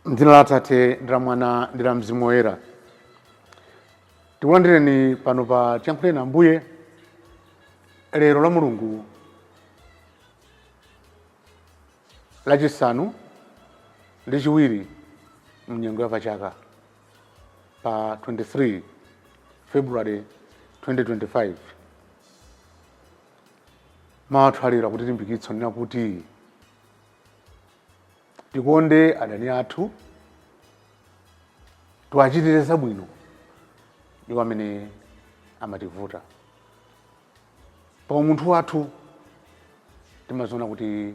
M'dzina la Atate ndi la Mwana ndi la Mzimu Woyera. Tikulandireni pano pa Tiyankhuleni Ambuye lero la Mulungu lachisanu ndi chiwiri mnyengo ya pachaka pa 23 February 2025. Mawu athu alero akutilimbikitsa kunena kuti tikonde adani athu, tiwachitire zabwino iwo amene amativuta. Pa umunthu wathu timaziona kuti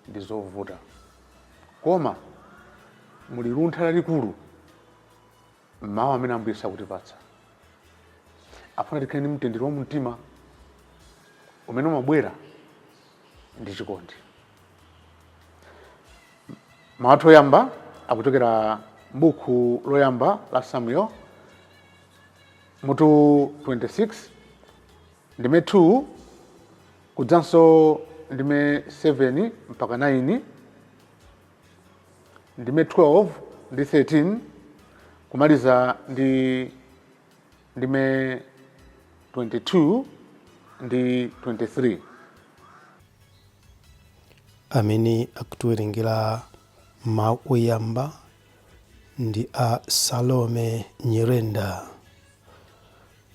ndi zovuta, koma muli luntha lalikulu m'mawu amene Ambuye Yesu akutipatsa. Afuna tikhale ndi mtendere wa mumtima umene umabwera ndi chikondi. Mawu athu oyamba akuchokera m'buku loyamba la Samuel mutu 26 ndime 2 kudzanso ndime 7 mpaka 9, ndime 12 ndi 13, kumaliza ndi ndime 22 ndi 23. Amene akutiwerengera mawu oyamba ndi a Salome Nyirenda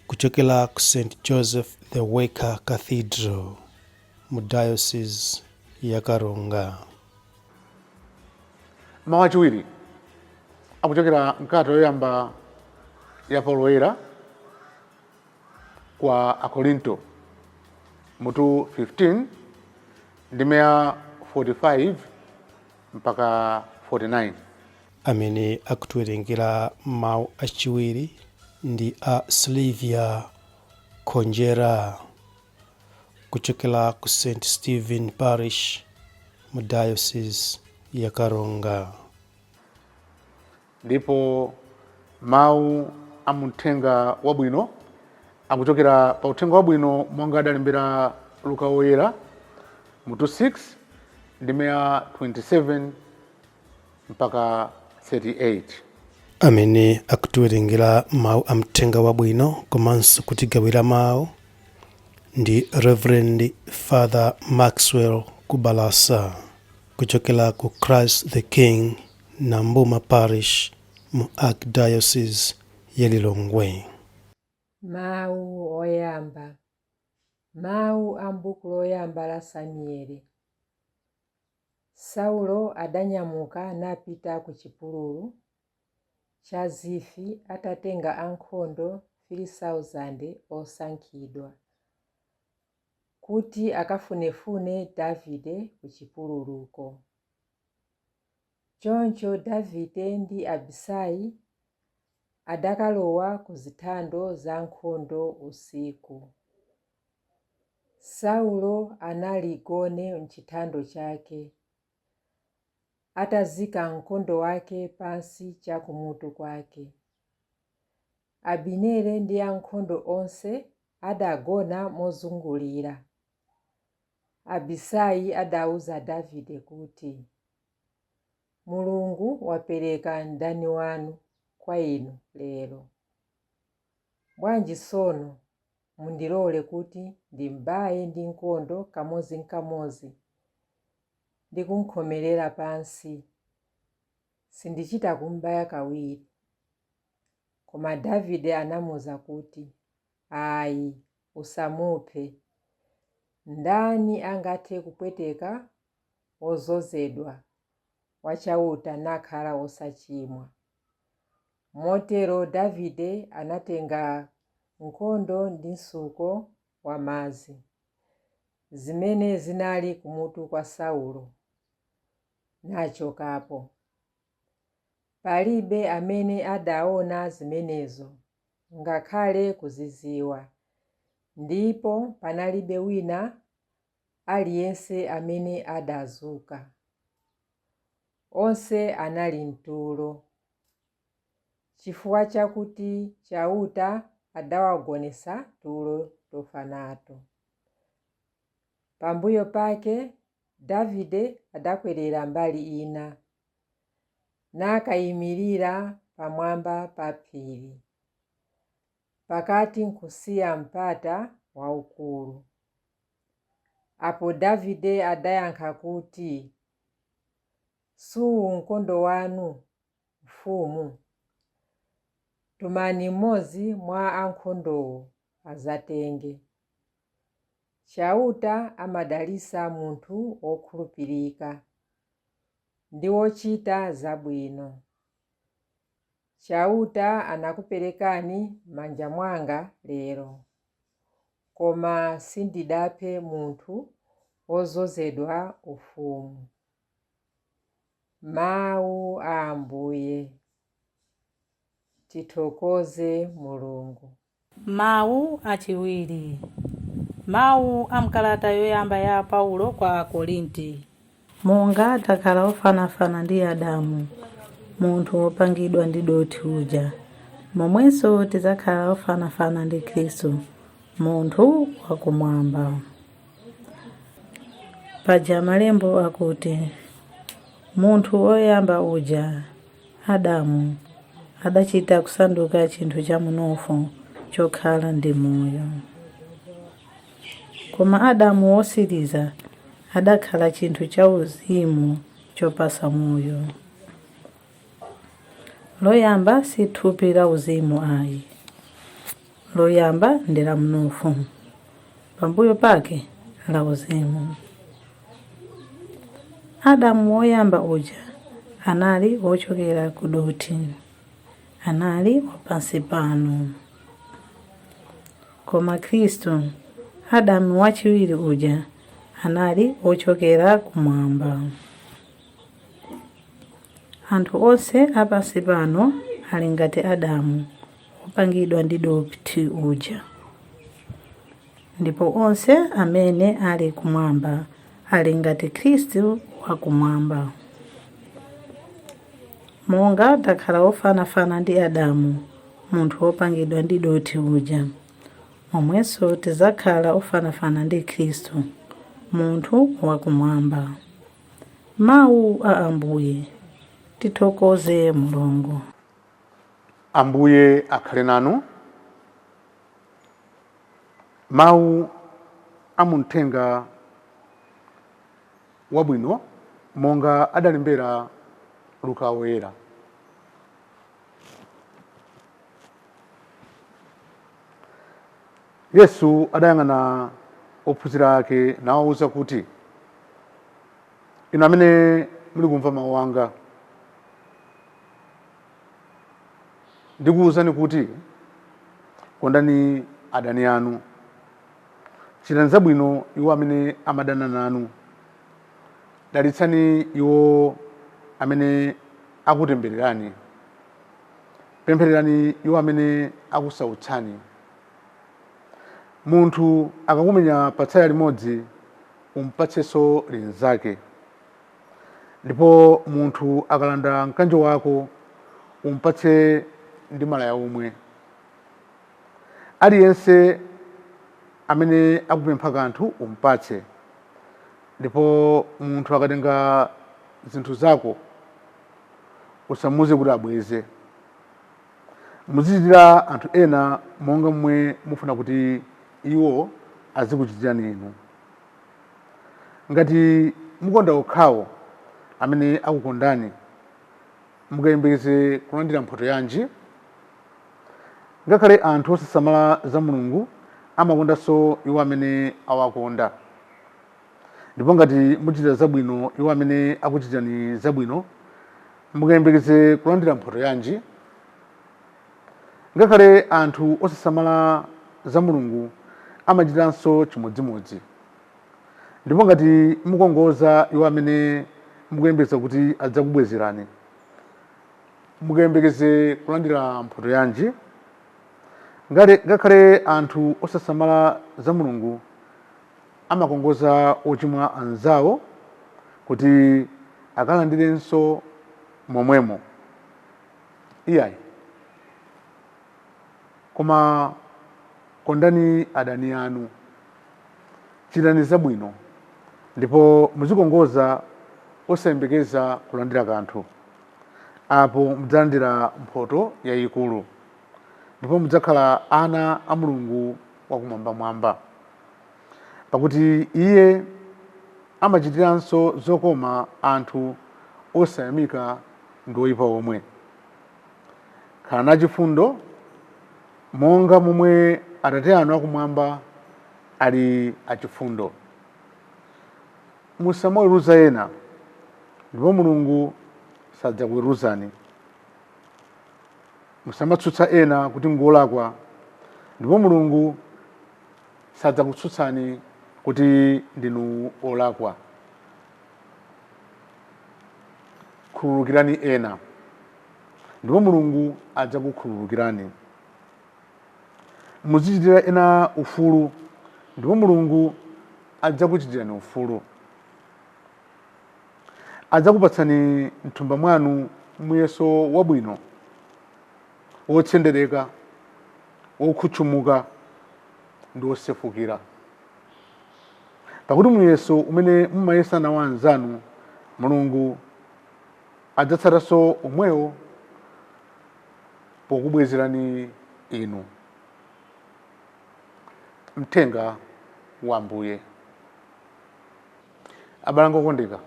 kuchokera ku St Joseph the Worker Cathedral mu Diocese ya Karonga. Mawu achiwiri akuchokera mkalata yoyamba ya Paulo Woyera kwa Akorinto mutu 15 ndime ya 45 mpaka 49. Amene akutiwerengera mawu achiwiri ndi a Sylvia Khonjera kuchokera ku St Stephen Parish mu Diocese ya Karonga. Ndipo mawu a muthenga wabwino akuchokera pa uthenga wabwino monga adalembera Luka Woyera mutu 6 ndime ya 27 mpaka 38. Amene akutiwerengera mawu a mthenga wabwino komanso kutigawira mawu ndi Reverend Father Maxwell Kubalasa kuchokera ku Christ the King Nambuma Parish mu Archdiocese ya Lilongwe. Mawu oyamba. Mawu a m'buku loyamba la Samuele. Saulo adanyamuka napita ku chipululu cha Zifi atatenga ankhondo 3,000 osankhidwa, kuti akafunefune Davide ku chipululuko. Choncho Davide ndi Abisai adakalowa ku zithando za ankhondo usiku. Saulo anali gone m'chithando chake, atazika mkondo wake pansi cha kumutu kwake. Abinere ndi ankhondo onse adagona mozungulira. Abisai adauza Davide kuti, Mulungu wapereka mdani wanu kwa inu lero. Bwanji tsono mundilole kuti ndimbaye ndi mkondo kamodzin'kamodzi ndi kumkhomerera pansi. Sindichita kumbaya kawiri. Koma Davide anamuuza kuti, Ayi, usamuphe. Ndani angathe kupweteka wodzozedwa wa Chauta nakhala wosachimwa? Motero Davide anatenga mkondo ndi mtsuko wa madzi, zimene zinali kumutu kwa Saulo, nachokapo. Palibe amene adaona zimenezo, ngakhale kuzidziwa. Ndipo panalibe wina aliyense amene adadzuka. Onse anali mtulo, chifukwa chakuti Chauta adawagonetsa tulo tofa nato. Pambuyo pake Davide adakwerera mbali ina, nakayimirira pamwamba pa phiri, pakati nkusiya mpata waukulu. Apo Davide adayankha kuti, "Suwu mkondo wanu, mfumu. Tumani mmodzi mwa ankhondowo adzatenge. Chauta amadalitsa munthu wokhulupirika ndi wochita zabwino. Chauta anakuperekani m'manja mwanga lero, koma sindidaphe munthu wodzozedwa ufumu." Mawu a Ambuye. Tithokoze Mulungu. Mawu achiwiri. Mawu amkalata yoyamba ya Paulo kwa Akorinti. Monga takhala ofanafana ndi Adamu, munthu wopangidwa ndi dothi uja, momwenso tidzakhala ofanafana ndi Khristu, munthu wakumwamba. Paja malembo akuti, munthu woyamba uja, Adamu, adachita kusanduka chinthu cha mnofu chokhala ndi moyo. Koma Adamu wotsiriza adakhala chinthu cha uzimu chopatsa moyo. Loyamba si thupi la uzimu ayi, loyamba ndi la mnofu, pambuyo pake la uzimu. Adamu woyamba uja anali wochokera ku dothi, anali wapansi pano. Koma Khristu, Adamu wachiwiri uja, anali wochokera kumwamba. Anthu onse apansi pano ali ngati Adamu wopangidwa ndi dothi uja, ndipo onse amene ali kumwamba ali ngati Khristu wakumwamba. Monga takhala ofanafana ndi Adamu, munthu wopangidwa ndi dothi uja, momwenso tidzakhala ofanafana ndi Khristu, munthu wakumwamba. Mawu a Ambuye. Tithokoze Mulungu. Ambuye akhale nanu. Mawu amuthenga wabwino monga adalembera Luka Woyera. Yesu adayang'ana ophunzira ake nawawuza kuti, "Inu amene muli kumva mawu anga, ndikuwuzani kuti kondani adani anu, chitani zabwino iwo amene amadana nanu, dalitsani iwo amene akutembererani, pemphererani iwo amene akusautsani. Munthu akakumenya patsaya limodzi, umpatsenso linzake, ndipo munthu akalanda mkanjo wako, umpatse ndi malaya omwe. Aliyense amene akupempha kanthu umpatse, ndipo munthu akatenga zinthu zako usamuuze kuti abweze. Muzichitira anthu ena monga momwe mufuna kuti iwo azikuchitirani inu. Ngati mukonda okhawo amene akukondani, mungayembekeze kulandira mphotho yanji? Ngakhale anthu osasamala za Mulungu amakondanso iwo amene awakonda. Ndipo ngati muchitira zabwino iwo amene akuchitirani zabwino, mungayembekeze kulandira mphotho yanji? Ngakhale anthu osasamala za Mulungu amachitanso chimodzimodzi. Ndipo ngati mukongoza iwo amene mukuyembekeza kuti adzakubwezerani, mungayembekeze kulandira mphotho yanji? Ngakhale anthu osasamala za Mulungu amakongoza ochimwa anzawo kuti akalandirenso momwemo. Iyayi, koma kondani adani anu, chitani zabwino, ndipo muzikongoza osayembekeza kulandira kanthu. Apo mudzalandira mphoto yayikulu, ndipo mudzakhala ana a Mulungu wakumwambamwamba, pakuti iye amachitiranso zokoma anthu osayamika ndi oyipa omwe. Khalani achifundo monga momwe Atate anu akumwamba ali achifundo. Musamaweruza ena, ndipo Mulungu sadzakuweruzani. Musamatsutsa ena kuti ngolakwa, ndipo Mulungu sadzakutsutsani kuti ndinu olakwa. Khululukirani ena, ndipo Mulungu adzakukhululukirani. Muzichitira ena ufulu, ndipo Mulungu adzakuchitirani ufulu. Adzakupatsani mthumba mwanu muyeso wabwino, wotsendereka, wokhutchumuka ndi wosefukira. Pakuti muyeso umene mumayesa nawo anzanu, Mulungu adzatsatanso omwewo pokubwezerani inu. Mthenga wa Ambuye. Abale anga okondeka,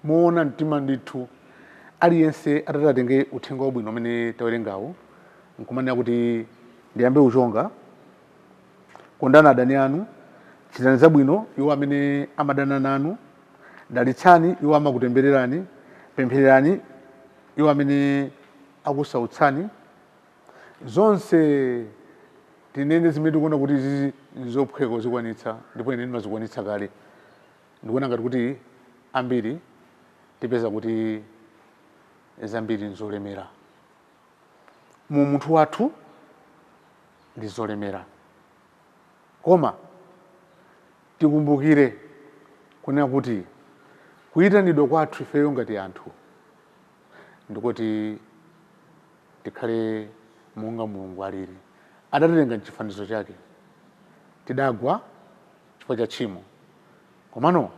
moona mtima ndithu, aliyense atati atenge uthenga wabwino umene tawerengawu nkumanena kuti ndiyambe kuchonga, kondani adani anu, chitani zabwino iwo amene amadana nanu, dalitsani iwo amakutembererani, pemphererani iwo amene akusautsani, zonse tinene zimene tikuona kuti izizi nzophweka kuzikwanitsa, ndipo ine ndimazikwanitsa kale. Ndikuona ngati kuti ambiri tipeza kuti zambiri nzolemera mu munthu wathu, ndi zolemera. Koma tikumbukire kunena kuti kuyitanidwa kwathu ifeyo ngati anthu ndikuti tikhale monga Mulungu alili. Adatilenga mchifanizo chake, tidagwa chifukwa cha tchimo, komano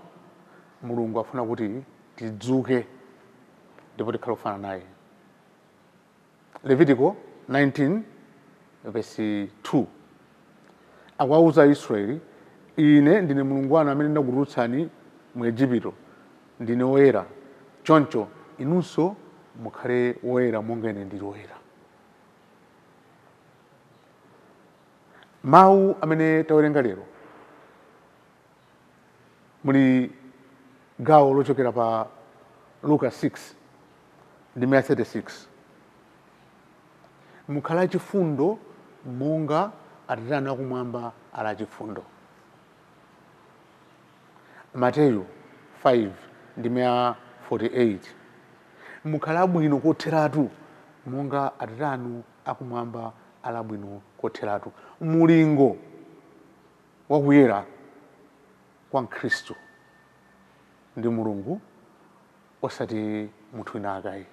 Mulungu afuna kuti tidzuke ndipo tikhale ofanana naye. Levitiko 19 verse 2 akuwauza Aisraeli, ine ndine Mulungu wanu amene ndakutulutsani mu Ejipito, ndine woyera, choncho inunso mukhale woyera monga ine ndili woyera. Mawu amene tawerenga lero muli gawo lochokera pa Luka 6 ndime ya 36, mukhale achifundo monga Atate anu akumwamba ali achifundo. Mateyu 5 ndime ya 48, mukhale abwino kotheratu monga Atate anu akumwamba ali abwino kotheratu. Mulingo wakuyera kwa Mkhristu ndi Mulungu, osati munthu wina akayi.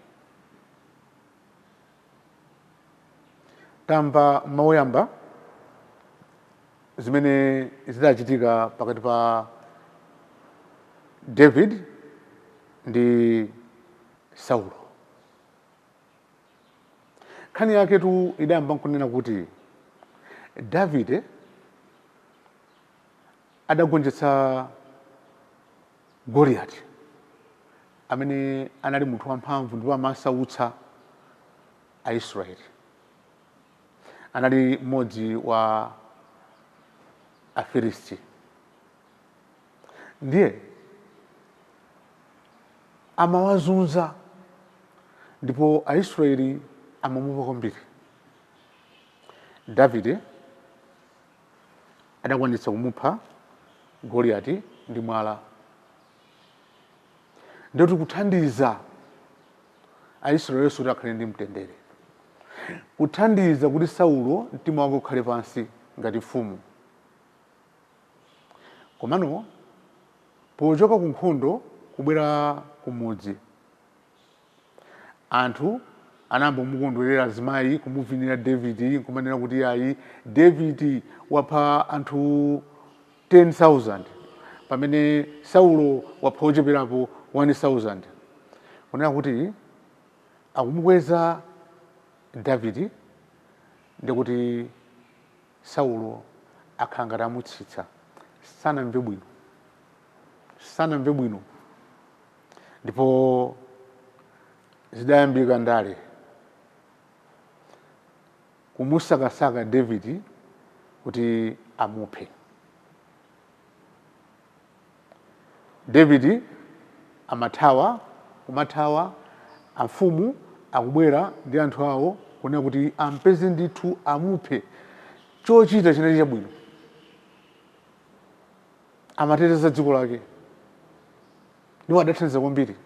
Tamva mawu oyamba zimene zidachitika pakati pa David ndi Saulo. Nkhani yaketu idayamba nkunena kuti Davide adagonjetsa Goliati amene anali munthu wamphamvu ndipo amasautsa Aisraeli. Anali mmodzi wa Afilisti. Ndiye amawazunza ndipo Aisraeli amamuopa kwambiri. Davide adakwanitsa kumupha Goliati ndi mwala, ndiyoti kuthandiza Aisraeli onse kuti akhale ndi mtendere. Kuthandiza kuti Saulo mtima wake ukhale pansi ngati mfumu. Komano pochoka ku nkhondo kubwera kumudzi, anthu anayamba kumukondwerera, azimayi kumuvinira David, nkumanena kuti ayi, David wapha anthu 10,000 pamene Saulo wapha ocheperapo 1,000. Kunena kuti akumukweza David, ndikuti Saulo akhala ngati amutsitsa. Sanamve bwino, sanamve bwino, ndipo zidayambika ndale kumusakasaka David kuti amuphe. David amathawa, kumathawa, amfumu akubwera ndi anthu awo kunena kuti ampeze ndithu amuphe. Chochita chinali chabwino, amateteza dziko lake ndipo adathandiza kwambiri,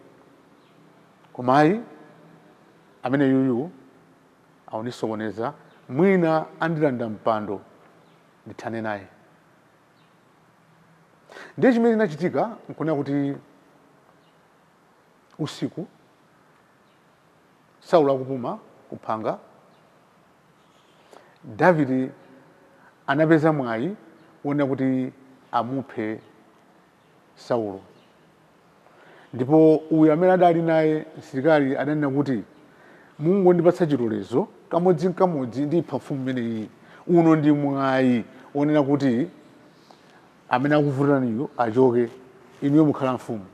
koma ayi, amene yuyu aunisokoneza, mwina andilanda mpando, ndithane naye. Ndiye chimene chinachitika nkunena kuti usiku Saulo akupuma kuphanga, Davide anapeza mwayi wonena kuti amuphe Saulo. Ndipo uyu amene adali naye msilikali adanena kuti, mungondipatsa chilolezo kamodzi nkamodzi, ndipha mfumu imeneyi. Uno ndi mwayi wonena kuti amene akuvutaniyo achoke, inuyo mukhala mfumu.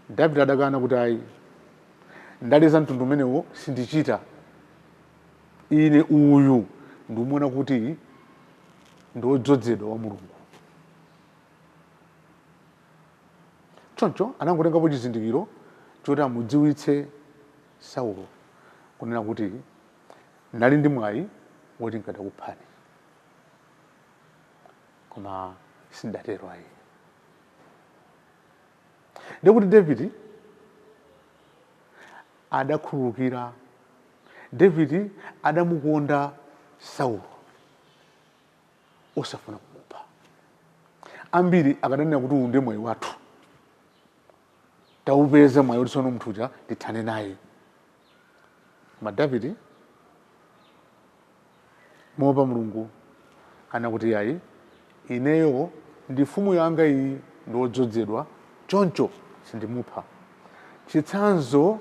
Davide adakana kuti ayi, ndale za mtundu umenewo sindichita. Ine uyu ndikumuona kuti ndi wodzozedwa wa Mulungu. Choncho anangotengapo chizindikiro choti amudziwitse Saulo kunena kuti ndali ndi mwayi woti nkadakuphani, koma sindatero ayi. Ndikuti David adakhululukira, David adamukonda Saulo osafuna kumupha. Ambiri akadanena kuti uwu ndiye mwayi wathu, taupeza mwayi woti tsono munthu uja tithane naye. Koma David moopa Mulungu anakuti ayi, ineyo ndi mfumu yanga iyi, ndi wodzozedwa, choncho sindimupha. Chitsanzo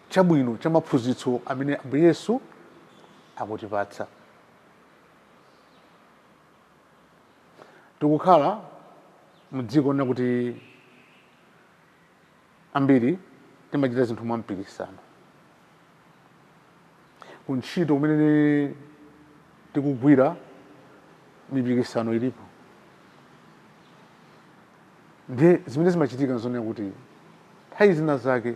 chabwino cha maphunzitso amene Ambuye Yesu akutipatsa. Tikukhala mdziko lina kuti ambiri timachita zinthu mwa mpikisano. Kuntchito kumene tikugwira, mipikisano ilipo. Ndiye zimene zimachitika nzonena kuti nthawi zina zake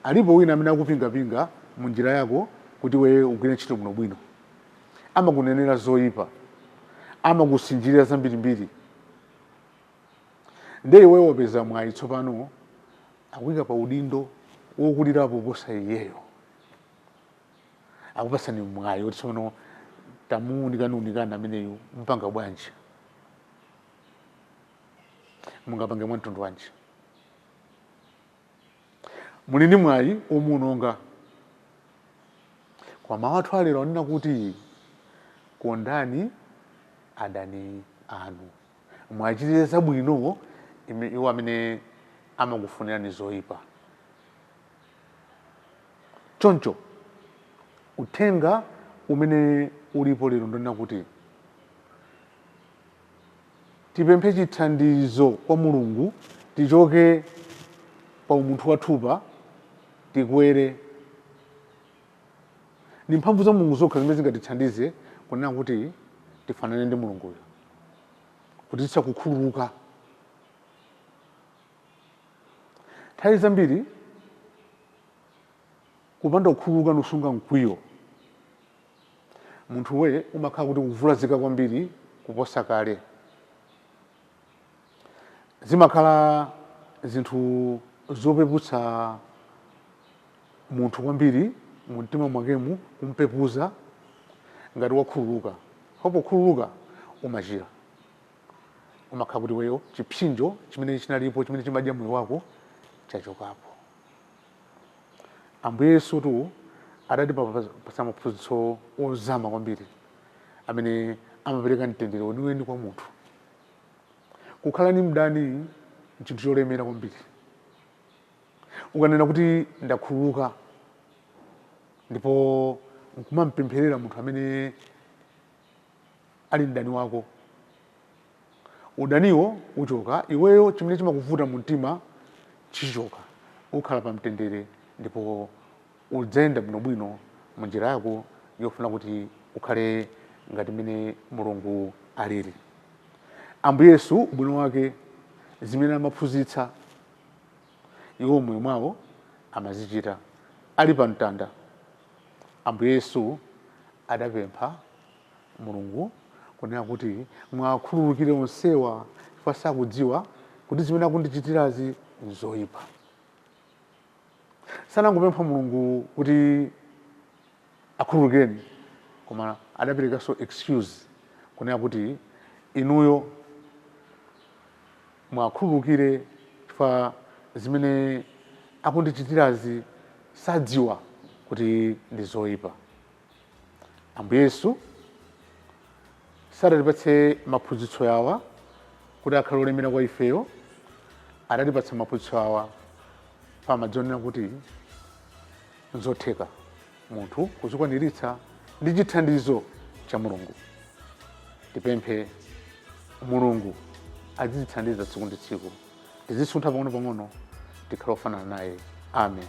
alipo wina amene akupingapinga mu njira yako kuti iwe ugwire ntchito bwinobwino, amakunenera zoyipa, amakusinjirira zambirimbiri. Ndiye iweyo wapeza mwayi tsopano, akuyika pa udindo wokulirapo kuposa iyeyo, akupasani mwayi woti tsopano tamuunikaniunikani ameneyu, mpanga bwanji, mungapange mwa mtundu wanji? Muli ndi mwayi omuononga. Koma mawu athu alero anena kuti kondani adani anu, mwachitire zabwino iwo amene amakufunirani zoyipa. Choncho uthenga umene ulipo lero ndonena kuti tipemphe chithandizo kwa Mulungu, tichoke pa umunthu wathupa, tikwere. Ndi mphamvu za Mulungu zokha zimene zingatithandize kunena kuti tifanane ndi Mulunguyo, kuti titha kukhululuka. Nthawi zambiri kupanda kukhululuka ndi kusunga mkwiyo, munthu we umakhala kuti kuvulazika kwambiri kuposa kale. Zimakhala zinthu zopeputsa Munthu kwambiri mumtima mwakemu kumpepuza ngati wakhululuka. Pokhululuka umachira, umakhala kuti iweyo chipsinjo chimene chinalipo, chimene chimadya moyo wako, chachokapo. Ambuye Yesu tu adatipatsa maphunzitso ozama kwambiri amene amapereka mtendere weniweni kwa munthu. Kukhala ni mdani nchinthu cholemera kwambiri. Ukanena kuti ndakhululuka ndipo nkumampempherera munthu amene ali mdani wako, udaniwo uchoka, iweyo chimene chimakuvuta mu mtima chichoka, ukhala pa mtendere ndipo udzayenda bwinobwino mu njira yako yofuna kuti ukhale ngati mmene Mulungu alili. Ambuye Yesu ubwino wake, zimene amaphunzitsa iwo moyo mwawo amazichita. Ali pa mtanda Ambuye Yesu adapempha Mulungu kunena kuti mwakhululukire onsewa chifukwa sakudziwa kuti zimene akundichitirazi nzoyipa. Sanangopempha Mulungu kuti akhululukireni, koma adaperekanso excuse kunena kuti inuyo mwakhululukire chifukwa zimene akundichitirazi sadziwa kuti ndi zoyipa. Ambuye Yesu sadatipatse maphunzitso awa kuti akhale olemera kwa ifeyo, adatipatsa maphunzitso awa pamadzionera kuti nzotheka munthu kuzikwaniritsa ndi chithandizo cha Mulungu. Tipemphe Mulungu azitithandiza tsiku ndi tsiku, tizisuntha pang'ono-pang'ono, tikhale ofanana naye. Amen.